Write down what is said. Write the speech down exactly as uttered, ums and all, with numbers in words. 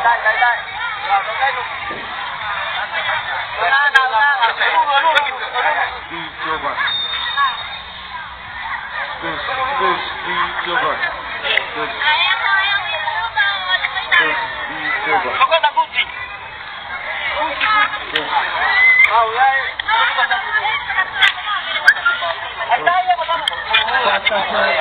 Dai, dai, dai. Unana, unana. Tus, tus, di, coba. Tus. Tus, di, coba. Pokoknya kunci. Tus. Kata saya